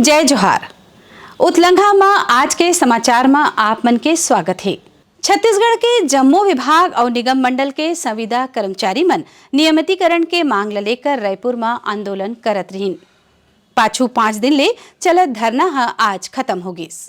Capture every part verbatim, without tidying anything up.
जय जोहार। उतलंघा म आज के समाचार म आप मन के स्वागत हे। छत्तीसगढ़ के जम्मो विभाग अउ निगम मंडल के संविदा कर्मचारी मन नियमितीकरण के मांग ल लेकर रायपुर म आंदोलन करत रिहिन। पाछू पांच दिन ले चलत धरना ह आज खत्म हो गिस।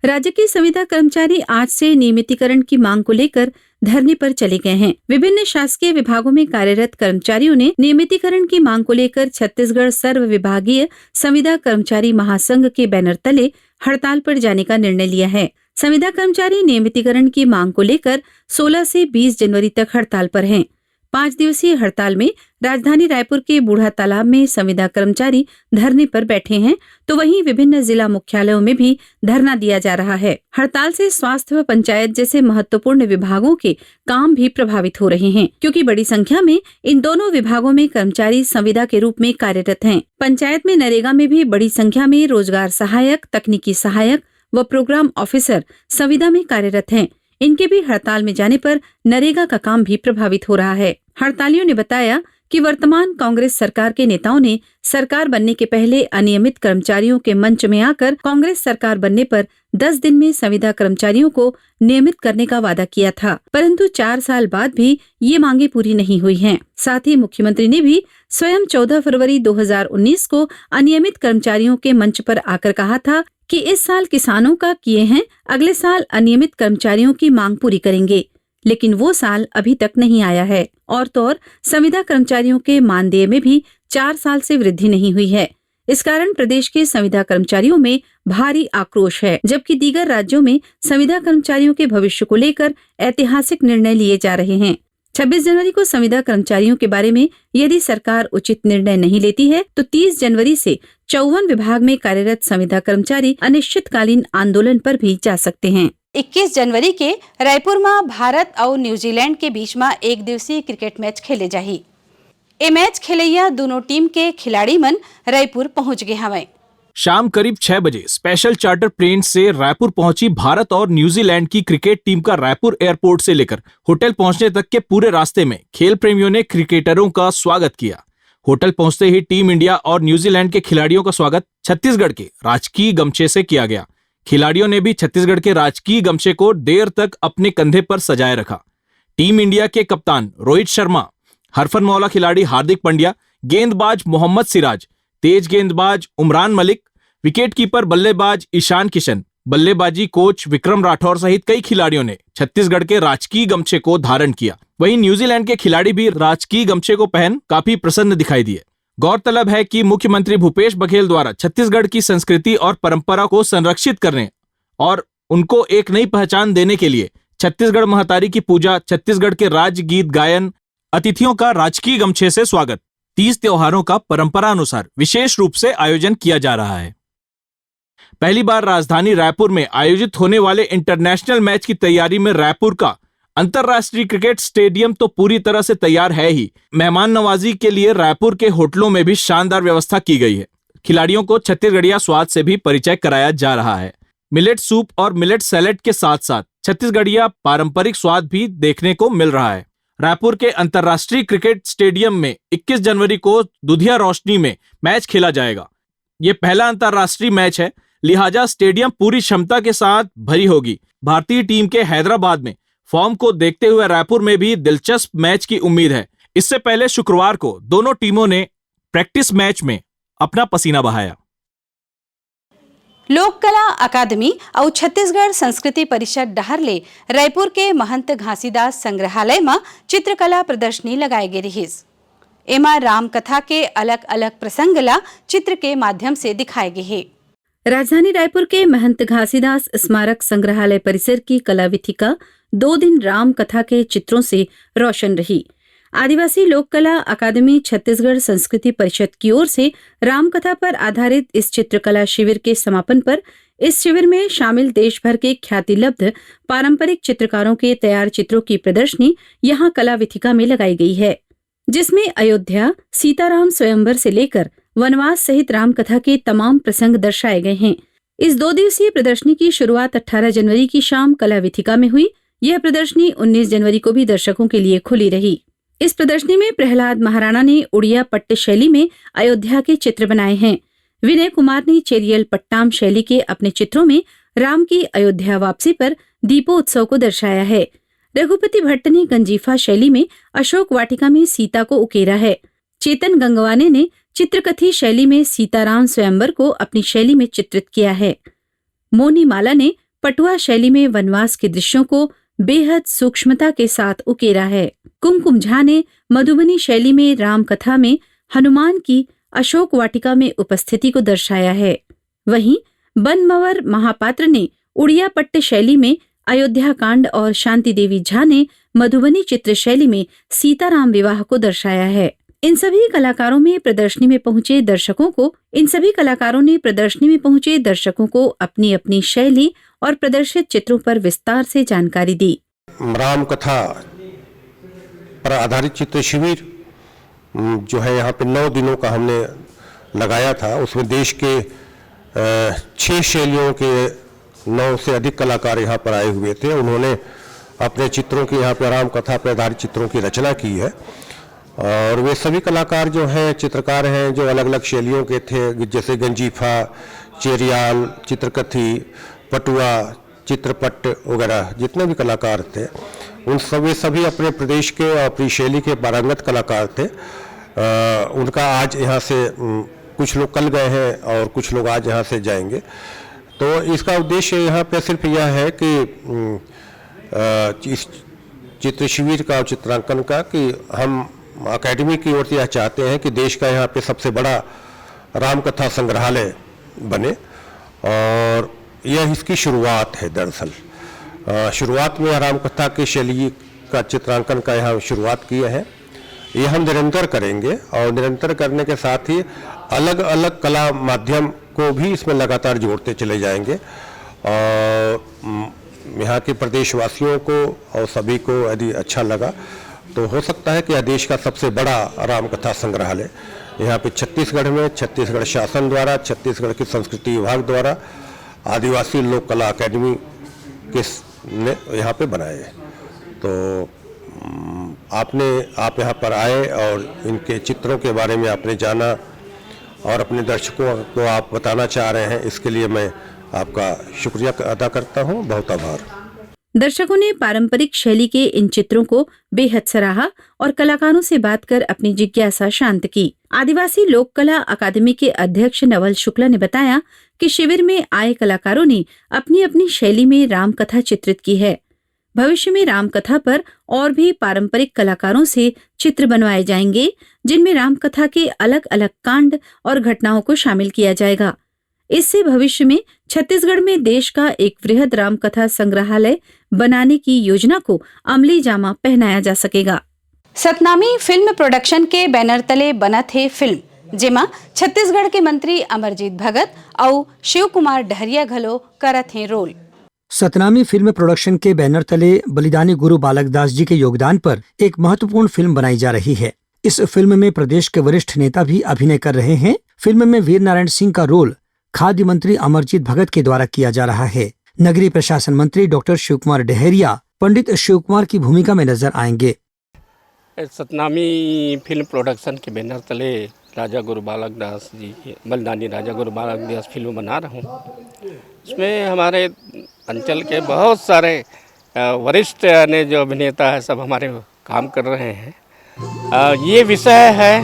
राज्य के संविदा कर्मचारी आज से नियमितीकरण की मांग को लेकर धरने पर चले गए हैं। विभिन्न शासकीय विभागों में कार्यरत कर्मचारियों ने नियमितीकरण की मांग को लेकर छत्तीसगढ़ सर्व विभागीय संविदा कर्मचारी महासंघ के बैनर तले हड़ताल पर जाने का निर्णय लिया है। संविदा कर्मचारी नियमितीकरण की मांग को लेकर सोलह से बीस जनवरी तक हड़ताल पर हैं। पांच दिवसीय हड़ताल में राजधानी रायपुर के बूढ़ा तालाब में संविदा कर्मचारी धरने पर बैठे हैं, तो वहीं विभिन्न जिला मुख्यालयों में भी धरना दिया जा रहा है। हड़ताल से स्वास्थ्य व पंचायत जैसे महत्वपूर्ण विभागों के काम भी प्रभावित हो रहे हैं, क्योंकि बड़ी संख्या में इन दोनों विभागों में कर्मचारी संविदा के रूप में कार्यरत हैं। पंचायत में नरेगा में भी बड़ी संख्या में रोजगार सहायक, तकनीकी सहायक व प्रोग्राम ऑफिसर संविदा में कार्यरत हैं। इनके भी हड़ताल में जाने पर नरेगा का काम भी प्रभावित हो रहा है। हड़तालियों ने बताया कि वर्तमान कांग्रेस सरकार के नेताओं ने सरकार बनने के पहले अनियमित कर्मचारियों के मंच में आकर कांग्रेस सरकार बनने पर दस दिन में संविदा कर्मचारियों को नियमित करने का वादा किया था, परंतु चार साल बाद भी ये मांगे पूरी नहीं हुई हैं। साथ ही मुख्यमंत्री ने भी स्वयं चौदह फरवरी दो हज़ार उन्नीस को अनियमित कर्मचारियों के मंच पर आकर कहा था कि इस साल किसानों का किए हैं, अगले साल अनियमित कर्मचारियों की मांग पूरी करेंगे, लेकिन वो साल अभी तक नहीं आया है। और तो और, संविदा कर्मचारियों के मानदेय में भी चार साल से वृद्धि नहीं हुई है। इस कारण प्रदेश के संविदा कर्मचारियों में भारी आक्रोश है, जबकि दीगर राज्यों में संविदा कर्मचारियों के भविष्य को लेकर ऐतिहासिक निर्णय लिए जा रहे हैं। छब्बीस जनवरी को संविदा कर्मचारियों के बारे में यदि सरकार उचित निर्णय नहीं लेती है, तो तीस जनवरी से चौवन विभाग में कार्यरत संविदा कर्मचारी अनिश्चितकालीन आंदोलन पर भी जा सकते हैं। इक्कीस जनवरी के रायपुर म भारत अउ न्यूजीलैंड के बीच म एक दिवसीय क्रिकेट मैच खेले जाही। ए मैच खेलैया दूनों टीम के खिलाड़ी मन रायपुर पहुंच गे हवंय। शाम करीब छह बजे स्पेशल चार्टर प्लेन से रायपुर पहुंची भारत और न्यूजीलैंड की क्रिकेट टीम का रायपुर एयरपोर्ट से लेकर होटल पहुंचने तक के पूरे रास्ते में खेल प्रेमियों ने क्रिकेटरों का स्वागत किया। होटल पहुंचते ही टीम इंडिया और न्यूजीलैंड के खिलाड़ियों का स्वागत छत्तीसगढ़ के राजकीय गमछे से किया गया। खिलाड़ियों ने भी छत्तीसगढ़ के राजकीय गमछे को देर तक अपने कंधे पर सजाए रखा। टीम इंडिया के कप्तान रोहित शर्मा, हरफनमौला खिलाड़ी हार्दिक पांड्या, गेंदबाज मोहम्मद सिराज, तेज गेंदबाज उमरान मलिक, विकेटकीपर बल्लेबाज ईशान किशन, बल्लेबाजी कोच विक्रम राठौर सहित कई खिलाड़ियों ने छत्तीसगढ़ के राजकीय गमछे को धारण किया। वहीं न्यूजीलैंड के खिलाड़ी भी राजकीय गमछे को पहन काफी प्रसन्न दिखाई दिए। गौरतलब है कि मुख्यमंत्री भूपेश बघेल द्वारा छत्तीसगढ़ की संस्कृति और परंपरा को संरक्षित करने और उनको एक नई पहचान देने के लिए छत्तीसगढ़ महतारी की पूजा, छत्तीसगढ़ के राज्य गीत गायन, अतिथियों का राजकीय गमछे से स्वागत, तीज त्योहारों का परंपरा अनुसार विशेष रूप से आयोजन किया जा रहा है। पहली बार राजधानी रायपुर में आयोजित होने वाले इंटरनेशनल मैच की तैयारी में रायपुर का अंतर्राष्ट्रीय क्रिकेट स्टेडियम तो पूरी तरह से तैयार है ही, मेहमान नवाजी के लिए रायपुर के होटलों में भी शानदार व्यवस्था की गई है। खिलाड़ियों को छत्तीसगढ़िया स्वाद से भी परिचय कराया जा रहा है। मिलेट सूप और मिलेट सैलेड के साथ साथ छत्तीसगढ़िया पारंपरिक स्वाद भी देखने को मिल रहा है। रायपुर के अंतर्राष्ट्रीय क्रिकेट स्टेडियम में इक्कीस जनवरी को दुधिया रोशनी में मैच खेला जाएगा। ये पहला अंतर्राष्ट्रीय मैच है, लिहाजा स्टेडियम पूरी क्षमता के साथ भरी होगी। भारतीय टीम के हैदराबाद में फॉर्म को देखते हुए रायपुर में भी दिलचस्प मैच की उम्मीद है। इससे पहले शुक्रवार को दोनों टीमों ने प्रैक्टिस मैच में अपना पसीना बहाया। लोक कला अकादमी अउ छत्तीसगढ़ संस्कृति परिषद डहार ले रायपुर के महंत घासीदास संग्रहालय म चित्रकला प्रदर्शनी लगाए गे रिहिस। एमा राम कथा के अलग-अलग प्रसंग ला चित्र के माध्यम से दिखाए गे हे। राजधानी रायपुर के महंत घासीदास स्मारक संग्रहालय परिसर की कला विथिका दो दिन राम कथा के चित्रों से रोशन रही। आदिवासी लोक कला अकादमी छत्तीसगढ़ संस्कृति परिषद की ओर से रामकथा पर आधारित इस चित्रकला शिविर के समापन पर इस शिविर में शामिल देश भर के ख्यातिलब्ध पारंपरिक चित्रकारों के तैयार चित्रों की प्रदर्शनी यहाँ कला विथिका में लगाई गई है, जिसमें अयोध्या, सीताराम स्वयंवर से लेकर वनवास सहित रामकथा के तमाम प्रसंग दर्शाए गए हैं। इस दो दिवसीय प्रदर्शनी की शुरुआत अठारह जनवरी की शाम कला विथिका में हुई। यह प्रदर्शनी उन्नीस जनवरी को भी दर्शकों के लिए खुली रही। इस प्रदर्शनी में प्रहलाद महाराणा ने उड़िया पट्ट शैली में अयोध्या के चित्र बनाए हैं, विनय कुमार ने चेरियल पट्टाम शैली के अपने चित्रों में राम की अयोध्या वापसी पर दीपोत्सव को दर्शाया है। रघुपति भट्ट ने गंजीफा शैली में अशोक वाटिका में सीता को उकेरा है। चेतन गंगवाने ने चित्रकथी शैली में सीताराम स्वयंवर को अपनी शैली में चित्रित किया है। मोनी माला ने पटुआ शैली में वनवास के दृश्यों को बेहद सूक्ष्मता के साथ उकेरा है। कुमकुम झा ने मधुबनी शैली में राम कथा में हनुमान की अशोक वाटिका में उपस्थिति को दर्शाया है। वहीं बनमवर महापात्र ने उड़िया पट्ट शैली में अयोध्या कांड और शांति देवी झा ने मधुबनी चित्र शैली में सीताराम विवाह को दर्शाया है। इन सभी कलाकारों में प्रदर्शनी में पहुंचे दर्शकों को इन सभी कलाकारों ने प्रदर्शनी में पहुंचे दर्शकों को अपनी अपनी शैली और प्रदर्शित चित्रों पर विस्तार से जानकारी दी। राम कथा पर आधारित चित्र शिविर, उम, जो है, यहाँ पे नौ दिनों का हमने लगाया था। उसमें देश के अ, छह शैलियों के नौ से अधिक कलाकार यहाँ पर आए हुए थे। उन्होंने अपने चित्रों की, यहाँ पे राम कथा पर आधारित चित्रों की रचना की है। और वे सभी कलाकार जो हैं, चित्रकार हैं, जो अलग अलग शैलियों के थे, जैसे गंजीफा, चेरियाल, चित्रकथी, पटुआ, चित्रपट वगैरह, जितने भी कलाकार थे, उन सभी सभी अपने प्रदेश के और अपनी शैली के पारंगत कलाकार थे। अ, उनका आज यहाँ से, उम, कुछ लोग कल गए हैं और कुछ लोग आज यहाँ से जाएंगे। तो इसका उद्देश्य यहाँ पे सिर्फ यह है कि, उम, अ, इस चित्र शिविर का और चित्रांकन का, कि हम एकेडमी की ओर से यह चाहते हैं कि देश का यहाँ पे सबसे बड़ा रामकथा संग्रहालय बने। और यह इसकी शुरुआत है। दरअसल, अ, शुरुआत में रामकथा की शैली का चित्रांकन का यहाँ शुरुआत किए हैं। ये हम निरंतर करेंगे और निरंतर करने के साथ ही अलग अलग कला माध्यम को भी इसमें लगातार जोड़ते चले जाएंगे। और, उम, यहाँ के प्रदेशवासियों को और सभी को यदि अच्छा लगा, तो हो सकता है कि यह देश का सबसे बड़ा रामकथा संग्रहालय यहाँ पे छत्तीसगढ़ में, छत्तीसगढ़ शासन द्वारा, छत्तीसगढ़ की संस्कृति विभाग द्वारा, आदिवासी लोक कला अकेडमी के स-, ने यहाँ पे बनाए। तो, उम, आपने आप यहाँ पर आए और इनके चित्रों के बारे में आपने जाना और अपने दर्शकों को आप बताना चाह रहे हैं, इसके लिए मैं आपका शुक्रिया अदा करता हूँ। बहुत आभार। दर्शकों ने पारंपरिक शैली के इन चित्रों को बेहद सराहा और कलाकारों से बात कर अपनी जिज्ञासा शांत की। आदिवासी लोक कला अकादमी के अध्यक्ष नवल शुक्ला ने बताया कि शिविर में आए कलाकारों ने अपनी अपनी शैली में रामकथा चित्रित की है। भविष्य में रामकथा पर और भी पारंपरिक कलाकारों से चित्र बनवाए जाएंगे, जिनमें रामकथा के अलग-अलग कांड और घटनाओं को शामिल किया जाएगा। इससे भविष्य में छत्तीसगढ़ में देश का एक वृहद रामकथा संग्रहालय बनाने की योजना को अमली जामा पहनाया जा सकेगा। सतनामी फिल्म प्रोडक्शन के बैनर तले बनत हे फिल्म, जेमा छत्तीसगढ़ के मंत्री अमरजीत भगत अउ शिव कुमार डहरिया घलो करत हे रोल। सतनामी फिल्म प्रोडक्शन के बैनर तले बलिदानी गुरु बालक दास जी के योगदान पर एक महत्वपूर्ण फिल्म बनाई जा रही है। इस फिल्म में प्रदेश के वरिष्ठ नेता भी अभिनय कर रहे हैं। फिल्म में वीर नारायण सिंह का रोल खाद्य मंत्री अमरजीत भगत के द्वारा किया जा रहा है। नगरीय प्रशासन मंत्री डॉक्टर शिव कुमार डहरिया पंडित शिव कुमार की भूमिका में नजर आएंगे। सतनामी फिल्म प्रोडक्शन के बैनर तले राजा गुरु बालक दास जी, बलिदानी राजा गुरु बालक दास फिल्म बना रहा हूँ। इसमें हमारे अंचल के बहुत सारे, अ, वरिष्ठ ने जो अभिनेता है, सब हमारे काम कर रहे हैं। अ, ये विषय है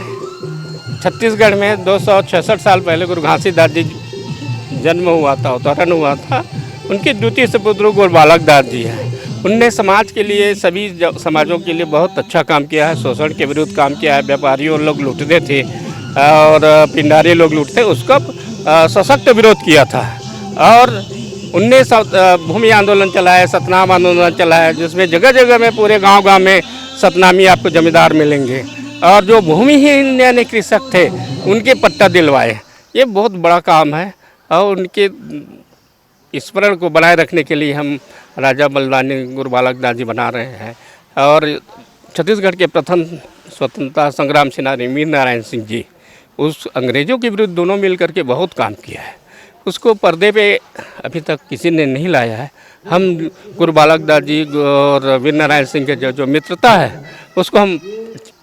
छत्तीसगढ़ में दो सौ छियासठ साल पहले गुरु घासीदास जी जन्म हुआ था, अवतरण हुआ था। उनके द्वितीय सुपुत्र गुरु बालक दास जी हैं। उनने समाज के लिए, सभी ज-, समाजों के लिए बहुत अच्छा काम किया है। शोषण के विरुद्ध काम किया है। व्यापारियों लोग लूटते थे और पिंडारी लोग लूटते, उसका, अ, सशक्त विरोध किया था। और उनने स-, अ, भूमि आंदोलन चलाया, सतनाम आंदोलन चलाया, जिसमें जगह जगह में, पूरे गांव गांव में सतनामी आपको जमींदार मिलेंगे। और जो भूमिहीन यानी कृषक थे, उनके पट्टा दिलवाए। ये बहुत बड़ा काम है। और उनके स्मरण को बनाए रखने के लिए हम राजा बलिदानी गुरु बालक दास जी बना रहे हैं। और छत्तीसगढ़ के प्रथम स्वतंत्रता संग्राम सेनानी वीर नारायण सिंह जी, उस अंग्रेजों के विरुद्ध दोनों मिल करके बहुत काम किया है। उसको पर्दे पे अभी तक किसी ने नहीं लाया है। हम गुरु बालक दास जी और वीर नारायण सिंह के जो, जो मित्रता है, उसको हम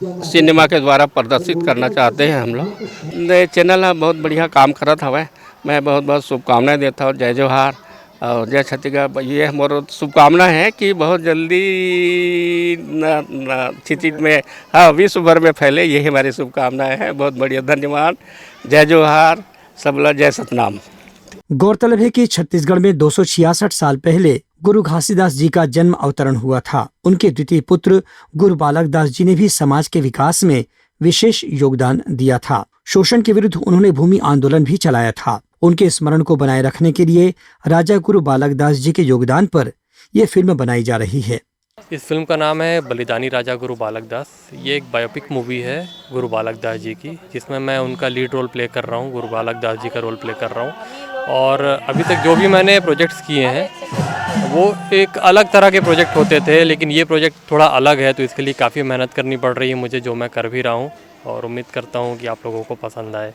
सिनेमा के द्वारा प्रदर्शित करना चाहते हैं हम लोग। ये चैनल ह बहुत बढ़िया काम करत हवय। मैं बहुत बहुत शुभकामनाएं देता हूँ। जय जोहार और जय छत्तीसगढ़। ये हमारा शुभकामना है कि बहुत जल्दी न, न, क्षितिज में, हाँ, विश्व भर में फैले, यही हमारी शुभकामनाएं हैं। बहुत बढ़िया, धन्यवाद। जय जोहार, सबला जय सतनाम। गौरतलब है कि छत्तीसगढ़ में दो सौ छियासठ साल पहले गुरु घासीदास जी का जन्म अवतरण हुआ था। उनके द्वितीय पुत्र गुरु बालक दास जी ने भी समाज के विकास में विशेष योगदान दिया था। शोषण के विरुद्ध उन्होंने भूमि आंदोलन भी चलाया था। उनके स्मरण को बनाए रखने के लिए राजा गुरु बालक दास जी के योगदान पर यह फिल्म बनाई जा रही है। इस फिल्म का नाम है बलिदानी राजा गुरु बालक दास। ये एक बायोपिक मूवी है गुरु बालक दास जी की, जिसमें मैं उनका लीड रोल प्ले कर रहा हूँ, गुरु बालक दास जी का रोल प्ले कर रहा हूँ। और अभी तक जो भी मैंने प्रोजेक्ट्स किए हैं, वो एक अलग तरह के प्रोजेक्ट होते थे, लेकिन ये प्रोजेक्ट थोड़ा अलग है, तो इसके लिए काफ़ी मेहनत करनी पड़ रही है मुझे, जो मैं कर भी रहा हूँ, और उम्मीद करता हूँ कि आप लोगों को पसंद आए।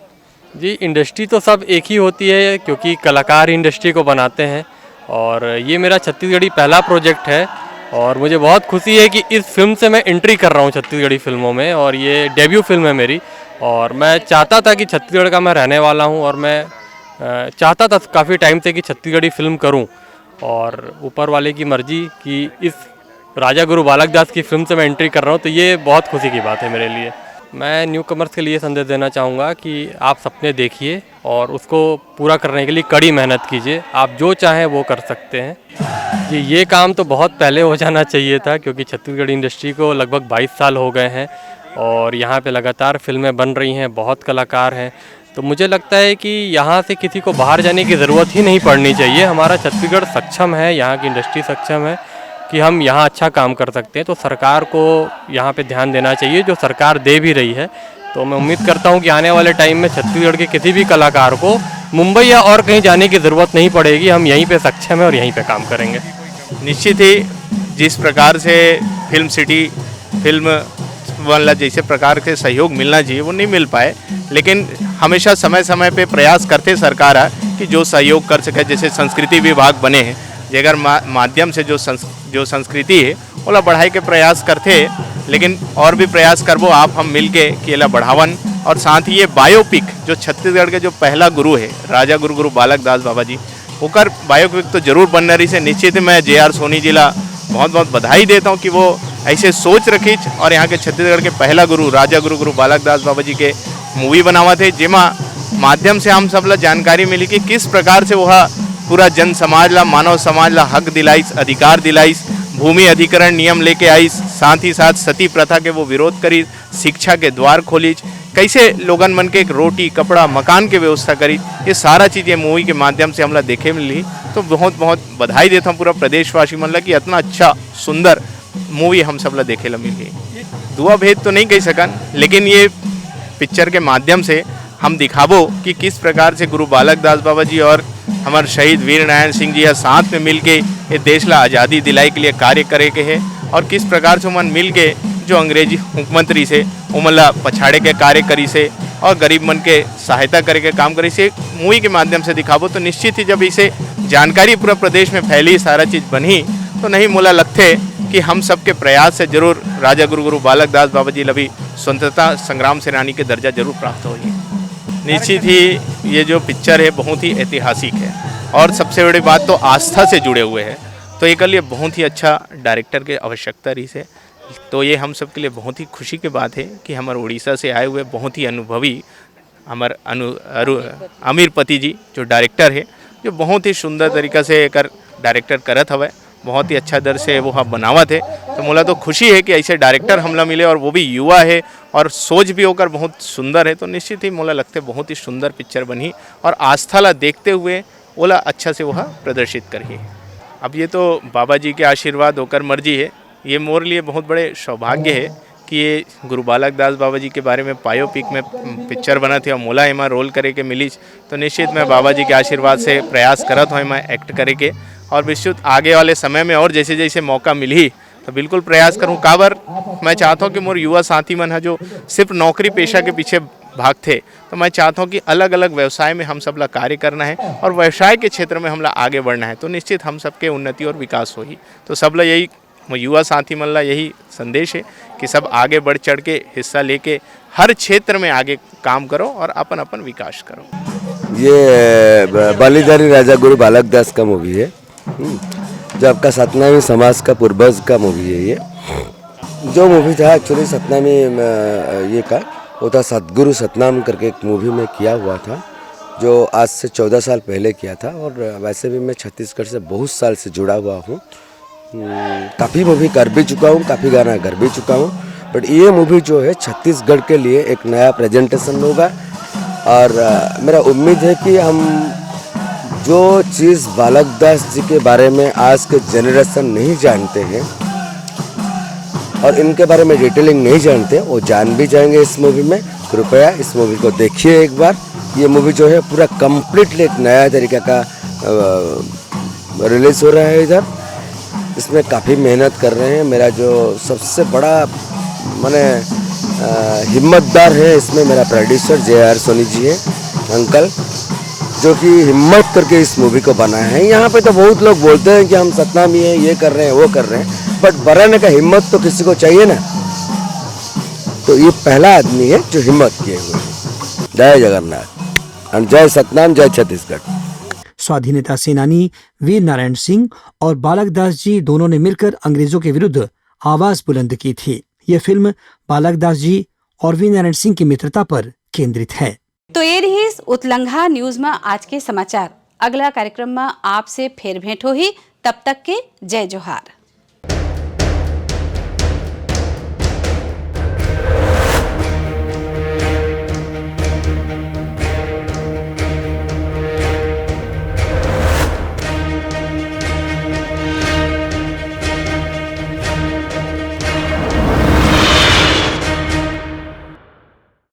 जी, इंडस्ट्री तो सब एक ही होती है, क्योंकि कलाकार इंडस्ट्री को बनाते हैं। और ये मेरा छत्तीसगढ़ी पहला प्रोजेक्ट है, और मुझे बहुत खुशी है कि इस फिल्म से मैं एंट्री कर रहा हूँ छत्तीसगढ़ी फिल्मों में, और ये डेब्यू फिल्म है मेरी। और मैं चाहता था कि छत्तीसगढ़ का मैं रहने वाला हूँ, और मैं अ, चाहता था काफ़ी टाइम से कि छत्तीसगढ़ी फिल्म करूँ, और ऊपर वाले की मर्जी कि इस राजा गुरु बालक दास की फिल्म से मैं एंट्री कर रहा हूँ, तो ये बहुत खुशी की बात है मेरे लिए। मैं न्यू कमर्स के लिए संदेश देना चाहूँगा कि आप सपने देखिए और उसको पूरा करने के लिए कड़ी मेहनत कीजिए। आप जो चाहें, वो कर सकते हैं। जी, ये काम तो बहुत पहले हो जाना चाहिए था, क्योंकि छत्तीसगढ़ इंडस्ट्री को लगभग बाईस साल हो गए हैं और यहाँ पे लगातार फिल्में बन रही हैं, बहुत कलाकार हैं। तो मुझे लगता है कि यहाँ से किसी को बाहर जाने की ज़रूरत ही नहीं पड़नी चाहिए। हमारा छत्तीसगढ़ सक्षम है, यहाँ की इंडस्ट्री सक्षम है कि हम यहाँ अच्छा काम कर सकते हैं। तो सरकार को यहाँ पे ध्यान देना चाहिए, जो सरकार दे भी रही है। तो मैं उम्मीद करता हूँ कि आने वाले टाइम में छत्तीसगढ़ के किसी भी कलाकार को मुंबई या और कहीं जाने की ज़रूरत नहीं पड़ेगी। हम यहीं पे सक्षम हैं और यहीं पे काम करेंगे। निश्चित ही जिस प्रकार से फिल्म सिटी फिल्म वाला जैसे प्रकार के सहयोग मिलना चाहिए, वो नहीं मिल पाए, लेकिन हमेशा समय समय पे प्रयास करते सरकार ह कि जो सहयोग कर सके। जैसे संस्कृति विभाग बने हैं, जेकर मा, माध्यम से जो संस, जो संस्कृति है, ओला बढ़ाए के प्रयास करथे। लेकिन और भी प्रयास करबो आप हम मिल के कि एला बढ़ावन। और साथ ही ये बायोपिक, जो छत्तीसगढ़ के जो पहला गुरु है राजा गुरु गुरु बालक दास बाबा जी, ओकर बायोपिक तो जरूर बनना रहिस हे। निश्चित ही मैं जे आर सोनी जी ला बहुत बहुत बधाई देता हूँ कि वो ऐसे सोच रखिच और यहाँ के छत्तीसगढ़ के पहला गुरु राजा गुरु गुरु बालक दास बाबा जी के मूवी बनावत हे, जेमा माध्यम से हम सब ला जानकारी मिली कि किस प्रकार से वह पूरा जन समाज ला, मानव समाज ला हक दिलाइस, अधिकार दिलाइस, भूमि अधिकरण नियम लेके आइस, साथ ही साथ सती प्रथा के वो विरोध करिस, शिक्षा के द्वार खोलिच, कैसे लोगन मन के एक रोटी, कपड़ा, मकान के व्यवस्था करिच, ये सारा चीज ये मूवी के माध्यम से हमला देखे मिली। तो बहुत बहुत बधाई देता हूँ पूरा प्रदेशवासी मन ला कि इतना अच्छा सुंदर मूवी हम सब ला देखे ला मिली। दुआ भेद तो नहीं कह सकन, लेकिन ये पिक्चर के माध्यम से हम दिखाबो कि किस प्रकार से गुरु बालक दास बाबा जी और हमारे शहीद वीर नारायण सिंह जी ह साथ में मिलके ये देश ला आज़ादी दिलाए के लिए कार्य करे के हे और किस प्रकार से ओमन मिलके जो अंग्रेजी हुकूमत रहिस हे ओमन ला पछाड़े के कार्य करिस हे और गरीब मन के सहायता करे के काम करिस हे। मूवी के माध्यम से दिखाबो तो निश्चित ही जब इसे जानकारी पूरा प्रदेश में फैली, सारा चीज बनही, तो नहीं मोला लगथे कि हम सबके प्रयास से जरूर राजा गुरु गुरु बालक दास बाबा जी ला भी स्वतंत्रता संग्राम सेनानी के दर्जा जरूर प्राप्त होही। निश्चित ही ये जो पिक्चर है बहुत ही ऐतिहासिक है और सबसे बड़ी बात तो आस्था से जुड़े हुए हैं, तो एकर लिए बहुत ही अच्छा डायरेक्टर के आवश्यकता रहिस हे। तो ये हम सब के लिए बहुत ही खुशी के बात है कि हमर उड़ीसा से आए हुए बहुत ही अनुभवी हमर अनु अरु अमीर पति जी जो डायरेक्टर है, जो बहुत ही सुंदर तरीका से एकर डायरेक्टर करत हवय, बहुत ही अच्छा दर से वो ह बनावत है। तो मोला तो खुशी है कि ऐसे डायरेक्टर हमला मिले और वो भी युवा है और सोच भी ओकर बहुत सुंदर है। तो निश्चित ही मोला लगथे बहुत ही सुंदर पिक्चर बनही और आस्था ला देखते हुए ओला अच्छा से वह प्रदर्शित करही। अब ये तो बाबा जी के आशीर्वाद, ओकर मर्जी है। ये मोर लिए बहुत बड़े सौभाग्य है कि ये गुरु बालक दास बाबा जी के बारे में बायोपिक में पिक्चर बनत हे और मोला एमा रोल करे के मिलिस, तो निश्चित मैं बाबा जी के आशीर्वाद से प्रयास करत हों एमा एक्ट करे के और निश्चित आगे वाले समय में और जैसे जैसे मौका मिलही तो बिल्कुल प्रयास करूँ। काबर मैं चाहता हूँ कि मोर युवा साथी मन ह जो सिर्फ नौकरी पेशा के पीछे भागथे, तो मैं चाहता हूँ कि अलग अलग व्यवसाय में हम सब ला कार्य करना है और व्यवसाय के क्षेत्र में हमला आगे बढ़ना है, तो निश्चित हम सबके उन्नति और विकास होही। तो सब ला यही, युवा साथी मन ला यही संदेश है कि सब आगे बढ़ चढ़ के हिस्सा लेके हर क्षेत्र में आगे काम करो और अपन अपन विकास करो। ये ब- बलिदारी राजा गुरु बालक दास का मूवी है। हम्म, जो आपका सतनामी समाज का पूर्वज का मूवी है ये। जो मूवी था एक्चुअली सतनामी अ, ये का, वो था सतगुरु सतनाम करके एक मूवी में किया हुआ था, जो आज से चौदह साल पहले किया था। और वैसे भी मैं छत्तीसगढ़ से बहुत साल से जुड़ा हुआ हूँ। हम्म, काफ़ी मूवी कर भी चुका हूँ, काफ़ी गाना कर भी चुका हूँ। बट ये मूवी जो है छत्तीसगढ़ के लिए एक नया प्रेजेंटेशन होगा। और अ, मेरा उम्मीद है कि हम जो चीज़ बालक दास जी के बारे में आज के जनरेशन नहीं जानते हैं और इनके बारे में डिटेलिंग नहीं जानते, वो जान भी जाएंगे इस मूवी में। कृपया इस मूवी को देखिए एक बार। ये मूवी जो है पूरा कम्प्लीटली एक नया तरीके का रिलीज हो रहा है इधर। इसमें काफ़ी मेहनत कर रहे हैं। मेरा जो सबसे बड़ा माने अ, हिम्मतदार है इसमें मेरा प्रोड्यूसर जे आर सोनी जी है, अंकल, जो कि हिम्मत करके इस मूवी को बनाया है। यहाँ पे तो बहुत लोग बोलते हैं कि हम सतनामी हैं, ये कर रहे हैं, वो कर रहे हैं, बट बनाने का हिम्मत तो किसी को चाहिए ना। तो ये पहला आदमी है जो हिम्मत किए हुए हैं। जय जगन्नाथ एंड जय सतनाम, जय छत्तीसगढ़। स्वाधीनता सेनानी वीर नारायण सिंह और बालक दास जी दोनों ने मिलकर अंग्रेजों के विरुद्ध आवाज बुलंद की थी। यह फिल्म बालक दास जी और वीर नारायण सिंह की मित्रता पर केंद्रित है। तो ये रहिस उतलंघा न्यूज में आज के समाचार। अगला कार्यक्रम में आपसे फेर भेंट होही, तब तक के जय जोहार।